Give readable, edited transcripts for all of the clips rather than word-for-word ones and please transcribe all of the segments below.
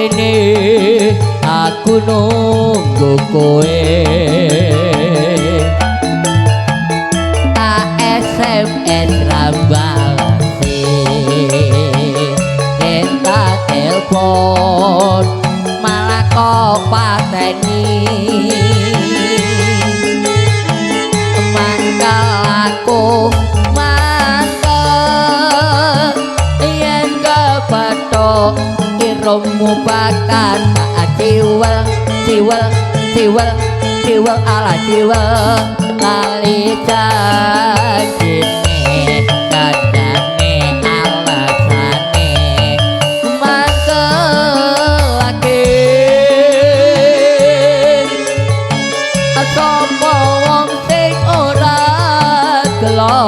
kene aku nunggu kowe. Tak SMS ra balesi, yen tak telepon malah kok pateni. Mangkal aku mangkel yen kepethuk irungmu bakal tak ciwel ciwel ciwel ciwel ala ciwel lali janjine kandhane alasane mangkelake. Sapa wong sing ora gelo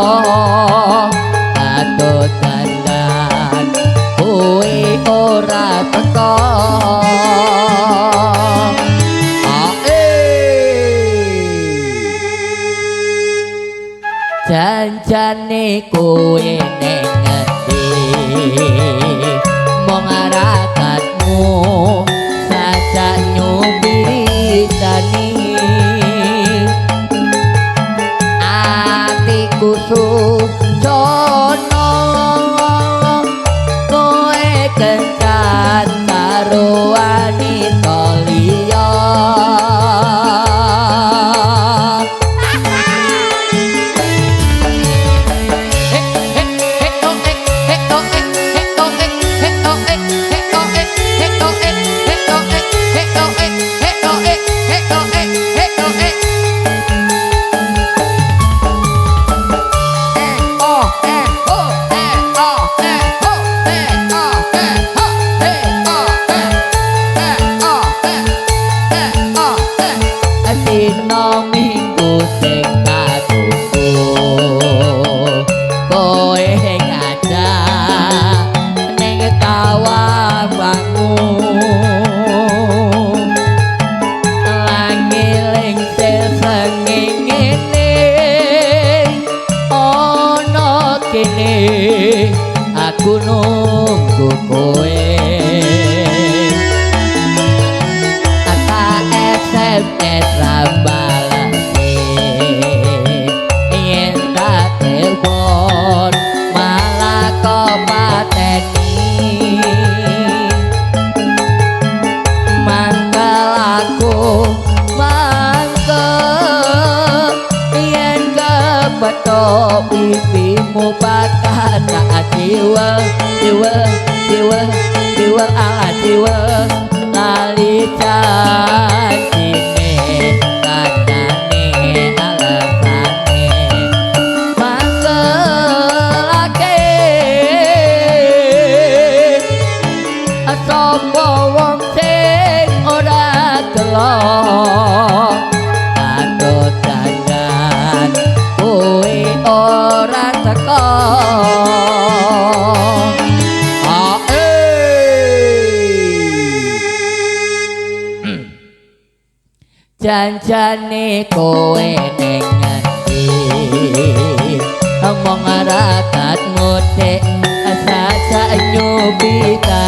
katut dandan kowe ora teko. Janjane kowe ning ngendi mong ragatmu sajak nyubitani atiku sujono kowe kencan karo wanita liya. Dina Minggu sing tak tunggu kowe ngajak ning Tawangmangu langiling srengenge ana kene aku nunggu kowe. Tak SMS ra balesi yen tak telepon malah kok pateni. Mangkel aku mangkel yen kepethuk pipimu bakal tak ciwel ciwel ciwel ciwel ala ciwel lali janjine kandhane alasane mangkelake. Sapa wong sing ora gelo katut dandan kowe ora teko. Janjane kowe ning ngendi mong ragatmu dik sajak nyubitani.